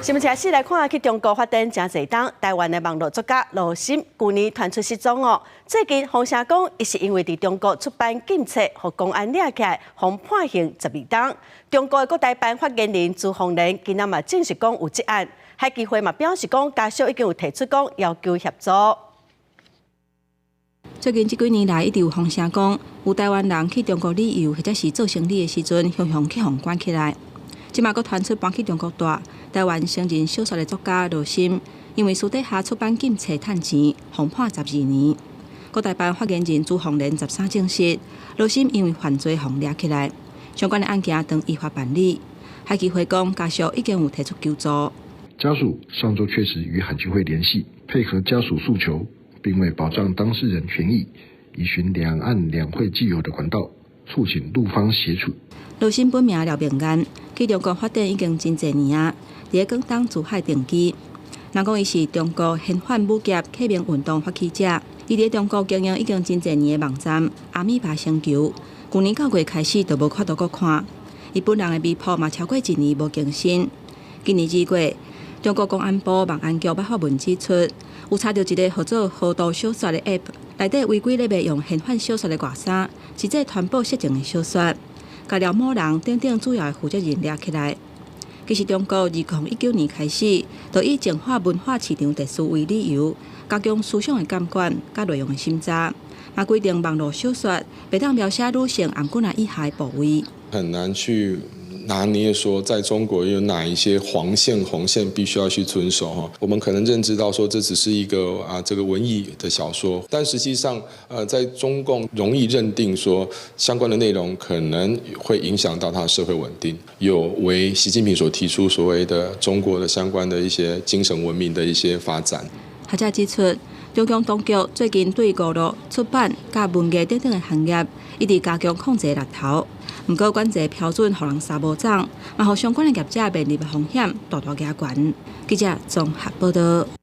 新聞開始來看，去中國發展誠濟冬，台灣的網路作家盧心，舊年傳出失蹤哦。最近風聲講，伊是因為佇中國出版禁冊，予公安掠起來，予判刑12冬。中國的國台辦發言人朱鳳蓮今仔嘛證實講有這案，海基會嘛表示講，家屬已經有提出講要求協助。最近這幾年來，一直有風聲講，有台灣人去中國旅遊或者是做生理的時陣，雄雄去予關起來。這馬閣傳出搬去中國蹛，台灣成人小說的作家盧心，因為私底下出版禁冊趁錢，予判12年。國台辦發言人朱鳳蓮13證實，盧心因為犯罪予掠起來，相關的案件正依法辦理。海基會講，家屬已經有提出求助。家屬上週確實與海基會聯繫，配合家屬訴求，並為保障當事人權益，依循兩岸兩會既有的管道，促請陸方協助。盧心本名廖明安，去中國發展已經真濟年啊，佇咧廣東珠海定居。人講伊是中國憲法武俠啟明運動發起者，伊佇咧中國經營已經真濟年的網站阿米巴星球，舊年9月開始就無法度閣看。伊本人的微博嘛超過一年無更新。今年2月，中國公安部網安局發文指出，有查著一个號做河道小說的 App，內底違規咧賣用玄幻小說的外衫，實際傳播色情的小說，共廖某人等等主要的負責人掠起來。其實中國2019年開始，就以淨化文化市場秩序為理由，加強思想的監管、佮內容的審查，嘛規定網路小說袂當描寫女性頷頸仔以下的部位。很難去拿捏說，在中國有哪一些黃線、紅線必須要去遵守哈。我們可能認知到說，這只是一個啊這個文藝的小說，但實際上，在中共容易認定說相關的內容可能會影響到他的社會穩定，有違習近平所提出所謂的中國的相關的一些精神文明的一些發展。學者指出，中共當局最近對娛樂、出版、佮文藝等等的行業，一直加強控制力頭。毋過管制標準予人捎無總，嘛予相關的業者面臨風險大大加懸。記者綜合報道。